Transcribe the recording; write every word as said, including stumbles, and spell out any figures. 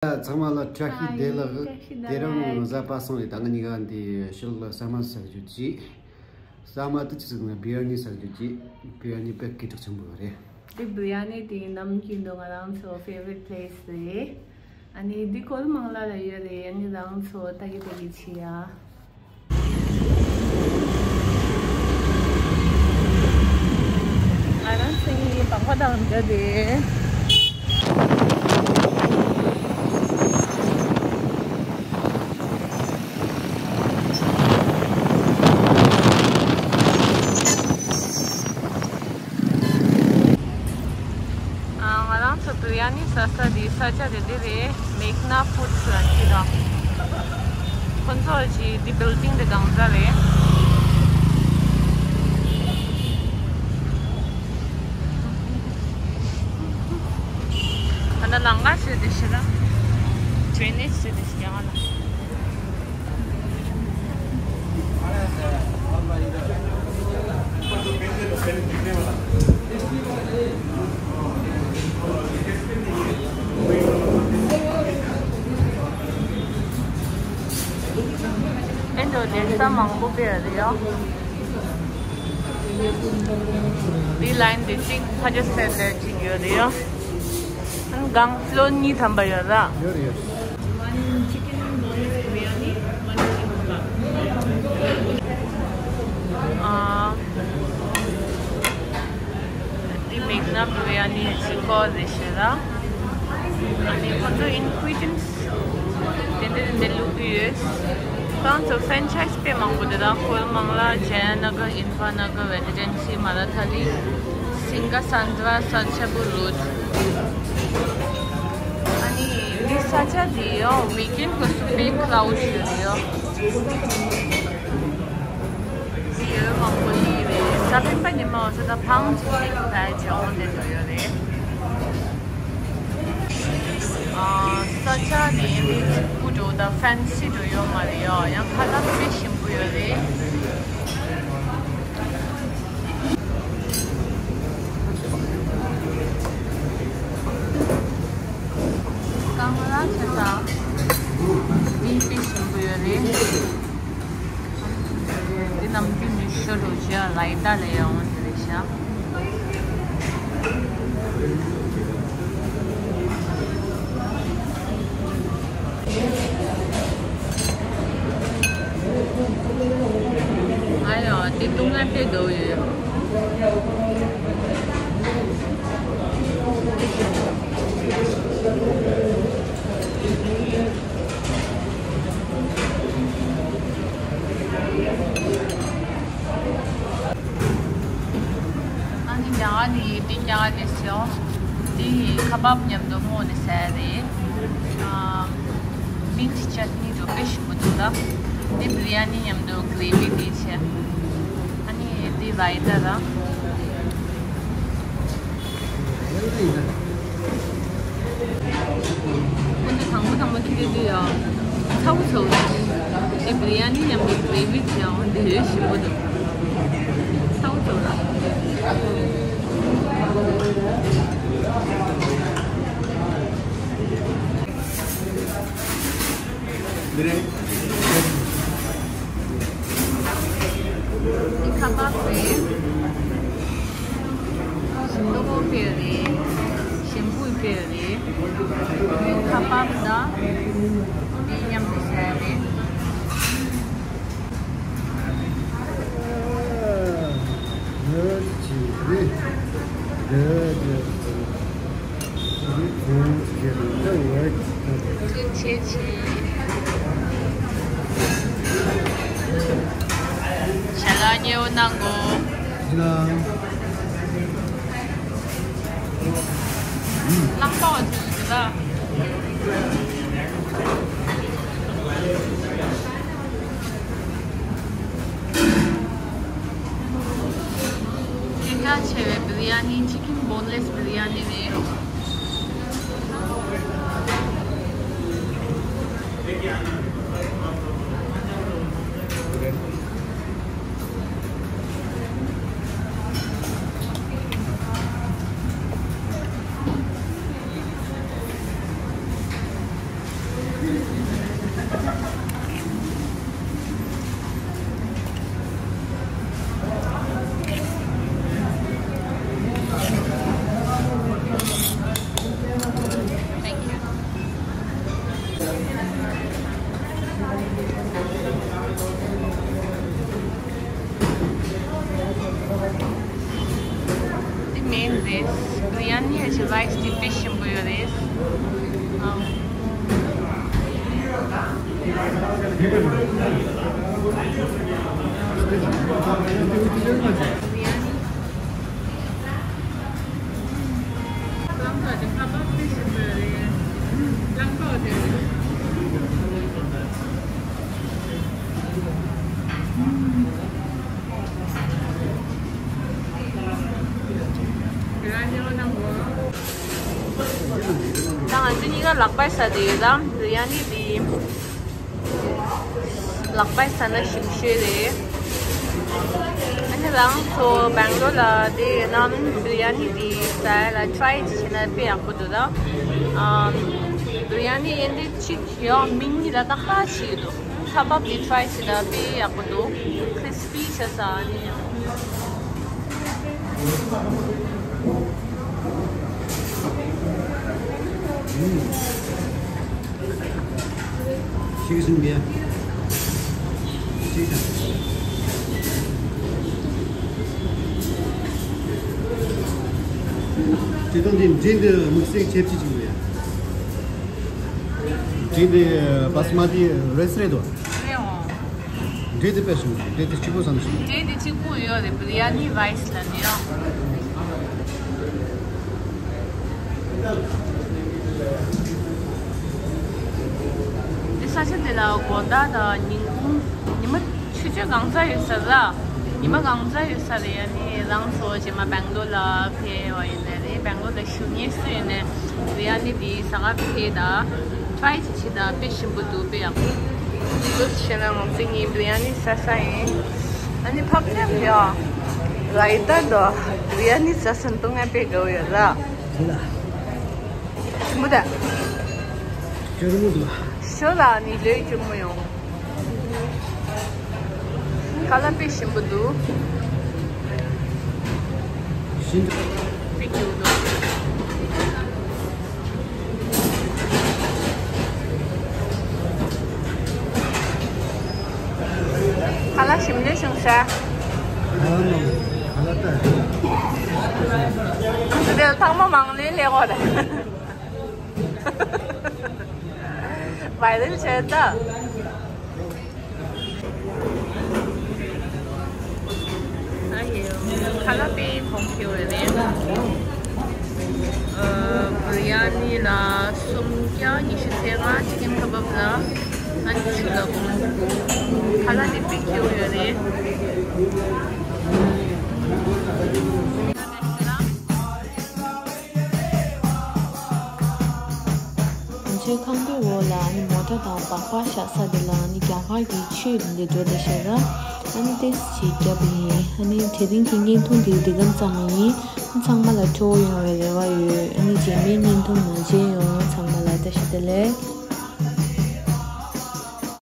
ཚང་མ་ལ་བཀྲ་ཤིས་བདེ་ལེགས། བཀྲ་ཤིས་བདེ་ལེགས། དེ་རིང་གཟའ་པ་སངས་རེད། ད་ང་གཉིས་ཀ་འདི་ཕྱི་ལོགས་ལ་ཟ་མ་ཟ་རྒྱུ་ཅིག་ཟ་མ་དེ་ཅི་ཟེར་ན་བི་ར་ནི་ཟ་རྒྱུ་ཅིག་བི་ར་ནི་དཔེ་སྐད་གྲགས་ཆེན་པོ་རེད། འདི་བི་ར་ནི་དེ་ནམ་རྒྱུན་དུ་ང་རང་ཚོ་ཕེ་ཝ་རིཊ་པི་ལེ་སི་རེད། ཨ་ནི་འདི་ཀོལ་མང་ལ་ལ་ཡོད་རེད། ཨ་ནི་རང་ཚོ་ལྟ་གི་ལྟ་གི་བྱེད་ཡ། ང་རང་ཚོ་གཉིས་པགས་པ་དང་འདྲ་སྟེ། ང་རང་ཚོ་བི་རི་ཡ་ནི་ཟ་ས་དེ་ས་ཆ་དེ་འདི་རེད། མེག་ན་ཕུཌ་སི་ལབ་ཀྱི་རེད། ཁོ་ཚོ་གི་འདི་བིལ་ཌིང་དེ་སྒང་ག་རེད། ཨ་ན་ལང་ཀ་ཞིག་དེ་ཤི་ར། ཌྲེ་ནེཇ་ཞིག་དེ་ཤི་ཡ་ང་ལ། ཨེ་འདྲ་ལེ་ས་མང་པོ་སྤེལ་ཡོད་རེད་ཡ། འདི་ལའིན་འདི་གཅིག་ཕ་ཇ་སེ་ལེ་གཅིག་ཡོད་རེད་ཡ། ཨན་གང་ལོ་གཉིས་ཐམ་པ་ཡོད་ར། ཡོད་རེད་ཡོད། One chicken boneless biryani, one chicken kebab. ཨ། འདི་མེག་ན་བི་རི་ཡ་ནི་གཅིག་ཀོ་རེ་ཤེ་ར། ཨ་ནི་ཁོ་ཚོ་ཨིན་གི་རི་ཌི་ཡན་སི་དེ་འདྲ་དེ་འདྲ་བླུགས་ཀྱི་ཡོད། ཁོ་རང་ཚོ་ཕ་རན་ཆའི་སི་དཔེ་མང་པོ་འདུག་ད་ཀོལ་མང་ལ་ཇ་ཡ་ན་གར། ཨིན་ཕ་ན་གར། རེ་ཇེན་སི། མ་ར་ཐ་ལི། སིང་ག་སན་དྲ། སན་ཆ་བུ་རོཌ། ཨ་ནི་འདི་ས་ཆ་འདི་ཡོ་ཝིག་ཨེན་སྐབས་སུ་དཔེ་ཁི་ལའུ་ཌི་ཡོད་རེད་ཡོ། འདི་ཡོད་མང་པོ་ཡིན་རེད། གཟའ་སྤེན་པ་ཉི་མ་བ་ས་ད་ཕང་ཅིག་ཅིག་ད་ཅིག་འོང་བསྡད་འགྲོ་ཡོད་རེད། ཨ། ས་ཆ་ནི་མི་སྐྱིད་པོ་འགྲོ་དང་ཕན་སི་འགྲོ་ཡོད་མ་རེད་ཡ། ཡང་ཁ་ལག་དཔེ་ཞིམ་པོ་ཡོད་རེད། ཀང་ར་ཆ་ས་མི་དཔེ་ཞིམ་པོ་ཡོད་རེད། འདི་ནམ་རྒྱུན་ནས་ཤོ་རུ་བཞག་རའི་ཏ་ལས་ཡོང་དེ་རེད་ཤག་ཨ་ཡོ། འདི་བཏུང་ན་དཔེ་དོ་ཡོད། ཨ་ནི་ཉག་ནི་འདི་ཉག་ནི་སོ། འདི་ཁ་བབ་མཉམ་དུ་བསྔོས་ནས་ཟས་རེད། ཨ། མིན་ཊི་ཅེ་ཊི་ནི་འདྲ་པོ་དཔེ་ཞིམ་པོ་འདུག་ད། འདི་བི་རི་ཡ་ནི་མཉམ་དུ་གྷི་རེ་བི་འདི་བྱས། ཨ་ནི་འདི་རའི་ཏ་ར། ཁོང་ཚོ་དང་པོ་དང་པོ་ཁྱེར་དུས་ཡང་ཚ་བོ་ཚ་བོ་རེད། དེ་བི་རི་ཡ་ནི་མཉམ་དུ་གྷི་རེ་བི་བྱས་ཡང་དེ་ཞིམ་པོ་འདུག་ཚ་བོ་ཚ་བོ་རེད། འདི་རེད། འདི་ཁ་པར་རེད། ཞིམ་པོ་དཔེ་རེད། ཞིམ་པོ་དཔེ་རེད། ཁ་པར་དང་འདི་མཉམ་དུ་བཟས་རེད། ཐུགས་རྗེ་ཆེ། ཞལ་ལག་མཉེས་པོ་གནང་གོ། གནང་། རྣམ་པ་བ་ཚོ་ཡིན་ལ། སྐད་གྲགས་ཆེ་བའི་བི་རི་ཡ་ནི། ཅི་ཀིན་བོན་ལེས་བི་རི་ཡ་ནི་རེད། འདི་མེན་རེད། བི་རི་ཡ་ནི་ཡ་ཆེ་རའི་སི་འདི་དཔེ་ཞིམ་པོ་ཡོད་རེད། ཨམ། ད་ང་ཚོ་གཉིས་ཀ་ལག་པ་ཟ་དེ་ཡོད་དམ། བི་རི་ཡ་ནི་དེ་ལག་པ་ཟ་ན་ཞིམ་ཤོས་རེད། ཨ་ནི་རང་ཚོ་སྦེང་ལོར་ལ་དེ་ཡོད་ན་བི་རི་ཡ་ནི་དེ་ཟ་ཡ་ལ་ཊི་རའི་བྱས་ན་དཔེ་ཡག་པོ་འདུག་ད། ཨམ། བི་རི་ཡ་ནི་ཡིན་དེ་གཅིག་ཡང་མིང་གཉིས་ལ་ཏག་ཏག་ཞིག་འདུག་ཁ་བབ་དེ་ཊི་རའི་བྱས་ན་དཔེ་ཡག་པོ་འདུག་ཁི་རི་སི་པི་བྱས་ས་ཨ་ནི། ཤིག་ཟིན་གྱི། ཤིག་དང་། དེ་དང་དེ་འབྲས་འདི་དམིགས་བསལ་ཁྱད་ཆོས་ཅིག་ཡོད་ཡ། འབྲས་འདི་བྷ་སི་མ་ཏི་རའི་སི་རེད་དོ། རེད་འོང་། འབྲས་དེ་དཔེ་སོང་། འབྲས་དེ་གཅིག་པོ་བསམ་སོང་། འབྲས་དེ་གཅིག་པོ་ཡོད་རེད། བི་རི་ཡ་ནི་རའི་སི་ལ་ནི་ཡང་། འདི་ས་ཆ་འདི་ལ་དགོང་དག་དང་ཉིན་གུང་ཉི་མ་ཆུ་ཚོད་གང་ཚ་ཡོད་ས་ར། ཉི་མ་གང་ཚ་ཡོད་ས་རེད། ཡ་ནི་རང་ཚོ་རྗེས་མ་སྦེང་ལོར་ལ་ཕེབས་པ་ཡིན་ན་རེད། སྦེང་ལོར་ལ་བཞུགས་མཁན་སུ་ཡིན་ནའི་བི་རི་ཡ་ནི་འདི་ཟ་ག་ཕེབས་དང་། ཊི་རའི་བྱེད་ཤེས་དང་དཔེ་ཞིམ་པོ་འདུག་དཔེ་ཡག་པོ་འདུག་བྱས་ན་ང་ཚོ་གཉིས་བི་རི་ཡ་ནི་ཟ་ས་ཡིན། ཨ་ནི་ཕབ་ཉམས་ཡོད། ར་ཡི་ད་དོ་བི་རི་ཡ་ནི་ཟ་ས་འདུག་ང་དཔེ་དགའ་བོ་ཡོད་ར། ཞིམ་པོ་ད། སྐྱུར་མོ་འདུག་ཞོ་ལ་ནི་ལོས་སྐྱུར་མོ་ཡོང་། ཁ་ལག་དཔེ་ཞིམ་པོ་འདུག་ཤིན་ཏུ། དཔེ་སྐྱིད་པོ་འདུག་ཁ་ལག་ཞིམ་ལོས་བྱུང་ས། ཁ་ལག་ནང་ཁ་ལག་ལྟ། དེ་ཐང་མ་མང་ལོས་ལས་གོ་རེད། བའི་རལ་བྱས་ད། ཨ་ཡེ། ཁ་ལག་དཔེ་མཐོང་ཁེལ་བ་རེད། ཨ། བི་རི་ཡ་ནི་ལ་སུམ་བརྒྱ་ཉི་ཤུ་རྩ་ལྔ། ཅི་ཀན་ཁ་བབ་ལ་ཨ་ནི་ཆུ་ལ་བུམ། ཁ་ལག་དེ་དཔེ་ཁེལ་བ་རེད། ང་ཚོའི་ཁང་པའི་འོག་ལ་ཨ་ནི་མོ་ཊ་དང་སྦག་སྦག་བཞག་ས་དེ་ལ་ཨ་ནི་རྒྱ་གར་གྱི་ཆོས་འདི་འགྲོ་བསྡད་ཤག་ར། ཨ་ནི་ཏོག་ཙམ་ཅིག་བརྒྱབ་པ་ཡིན། ཨ་ནི་དེ་རིང་གི་བརྙན་ཐུང་འདི་འདི་གམ་ཙམ་ཡིན། ཚང་མ་ལ་སྤྲོ་བོ་ཡོང་བའི་རེ་བ་ཡོད། ཨ་ནི་རྗེས་མའི་བརྙན་ཐུང་ནང་མཇལ་ཡོང་། ཚང་མ་ལ་བཀྲ་ཤིས་བདེ་ལེགས།